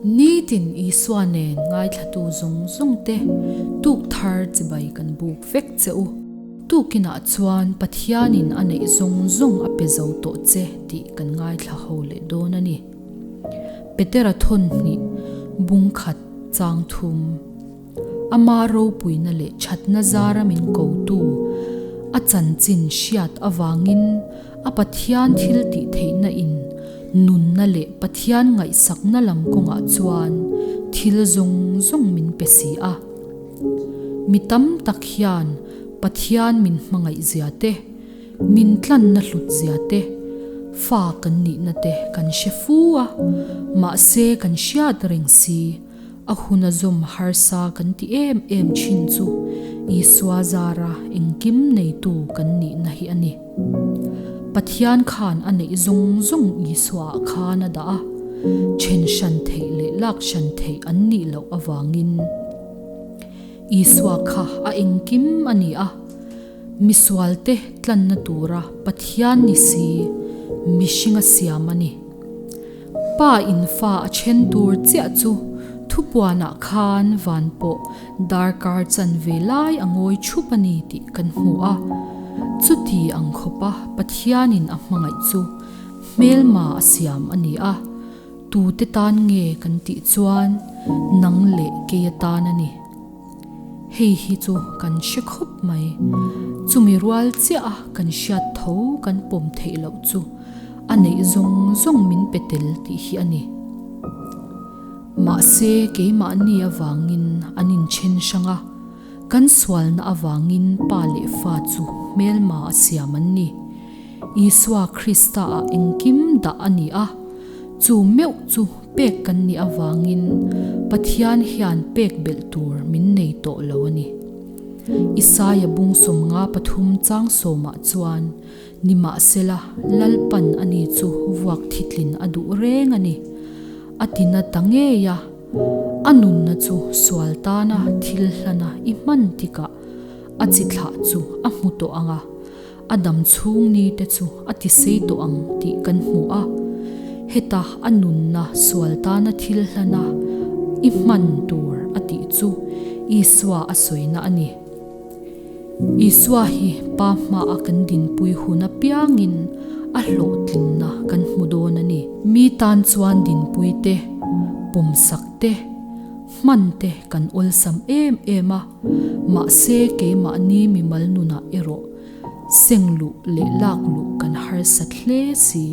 Nitin Isua nen ngaithlatu zawng zawng te tuk thar chibai kan buk vek che u. Tukinah chuan Pathianin a neih zawng zawng a pe zo tawh che tih kan ngaithla ho leh dawn a ni. Petera thawnhnih bungkhat chang thum. Ama ropuina leh thatna zara min kotu a chanchin hriat avangin a Pathian thil tih theihna in nunna leh Pathian ngaihsakna lam kawngah chuan thil zawng zawng min pe si a. Mi tam tak hian Pathian min hmangaih zia te, min tlanna hlut zia te, fa kan nihna te kan hre fu a, mahse kan hriat reng si. A hun a zawm harsa kan ti em em thin chu Isua zara engkim neitu kan nihna hi a ni. Pathian khan a neih zawng zawng Isuaah khan a dah a, then hran theih leh lak hran theih an nih loh avangin Isua kha a engkim a ni a, misualte tlanna tura Pathian ni si mihringa siam a ni. Pa in fa a then tur chiah chu thupuanah khan van pawh darkar chanve lai a ngawi thup a ni tih kan hmu a. Chuti ang khawpa Pathianin a hmangaih chu hmelma a siam a ni a, tute tan nge kan tih chuan nang leh kei atan a ni. Hei hi chu kan hre khawp mai. Chumi rual chiah a kan hriat tho kan pawm theih loh chu a neih zawng zawng min pe tel tih hi a ni. Mahse keimahni avangin an inthen hrang a, kan sualna avangin pa leh fa chu hmelma a siam an ni. Isua Krista ah engkim dah a ni a, chu meuh chu pek kan nih avangin Pathian hian pek belh tur min nei tawh lo a ni. Isaia bung 53 chang sawmah chuan, Nimahsela, Lalpan ani chu vuak thitlin a duh reng a ni. A tina ta ngei a, a nunna chu sual tana thil hlana i hman tikah a chi thlah chu a hmu tawh ang a, A dam chhung ni te chu a ti sei tawh ang tih kan hmu a, heta a nunna sual tana thil hlana i hman tur a tih chu Isua a sawina a ni. Isua hi Pa hmaah kan dinpui hun apiangin a hlawhtlinna kan hmu dawn a ni. Mi tan chuan dinpui te, pawmsak te, hman te kan awlsam em em a. Mahse keimahni mimal nunah erawh seng luh leh lak luh kan harsat hle si.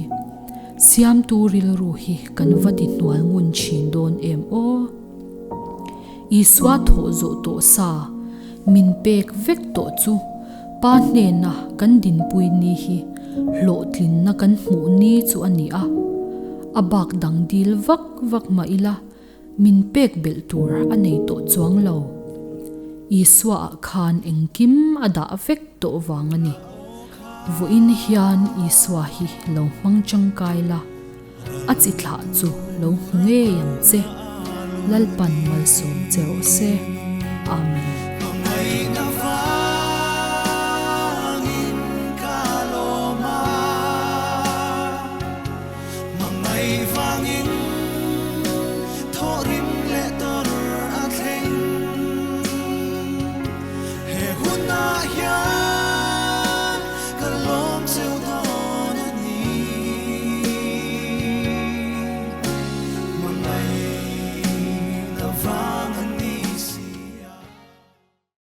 Siamtu rilru hi kan va ti hnual ngun thin dawn em aw? Isua thawh zawh tawh sa min pek vek tawh chu Pa hnena kan dinpui ni hi hlawhtlinna kan hmuh ni chu a ni a. A bak dang dil vak vak mah ila Min pek belh tur a nei tawh chuang lo. Isua ah khan engkim a dah vek tawh vang a ni. Vawiin hian Isua hi lo hmang tangkai la, a chi thlah chu lo hmu ngei ang che. Lalpan malsawm che rawh se. Amen.